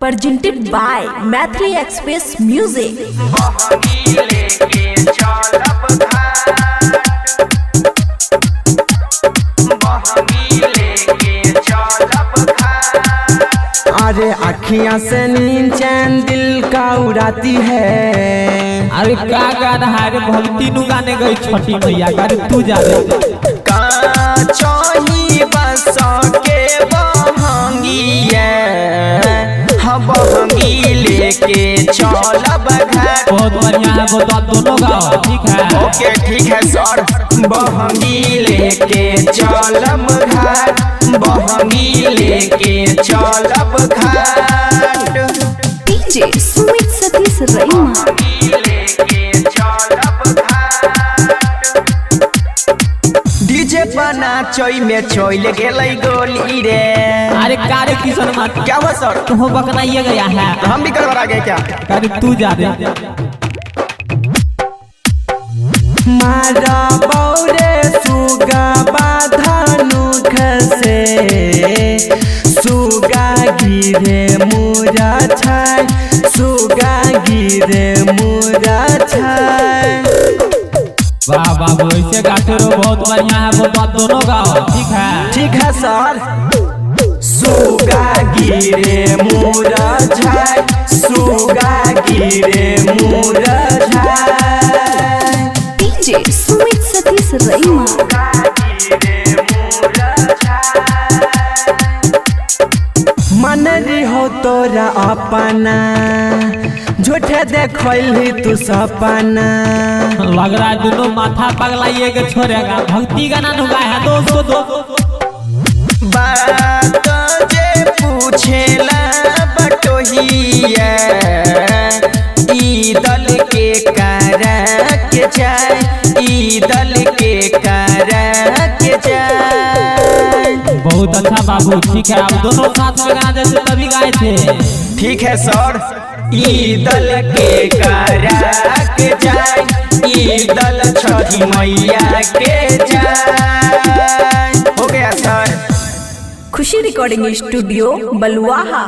Presented by Maithili Express Music. लेके चलब घाट, बहंगी लेके चलब घाट। अरे अखियां से नींद चैन दिल का उड़ाती है। अरे का गाना है रे, भक्ति नु गाने गई छठी मैया का, अरे तू जा रे। काचही बस के बहंगिया, हम बहंगी लेके चलब घाट। बहुत बढ़िया है वो तो, आप दोनों गाओ, ठीक है? ओके ठीक है सर। बहंगी लेके चलब घाट, बहंगी लेके चलब घाट। DJ Sumit Satish Raima. लेके चलब घाट। डीजे बना चोई में चोइल गेलै गोली रे। अरे का रे किशन माता, क्या हुआ सर? तुम बकनाइए गया है। हम भी गड़बड़ा गए क्या? अरे तू जा रे। मारा बौरे सुगा बाधनुख से, सुगा गिरे मुरा छाय, सुगा गिरे मुरा छाय। वाह बाबू, ऐसे गाते रहो, बहुत बढ़िया है वो तो, आप दोनों गाओ, ठीक है? ठीक है सर। सुगा गिरे मुरा छाय, सुगा गिरे मुरा छाय। DJ Sumit Satish Raima. मन हो तोरा अपना झूठे देखली तू सपना। लग रहा है दोनों माथा पगलाइए के छोड़ेगा, भक्ति गाना नु गाए है दोस्तों दो। बात जे पूछेला बटोहिया, ई दल के करा के जाए, ई दल के करा के जाए। बहुत अच्छा बाबू, ठीक है, आप दोनों साथ में गाना जैसे तभी गाए थे। ठीक है सर। ई दल के करा के जाए, ई दल छठी मैया के जाए। हो गया sir. Khushi recording studio Baluaha.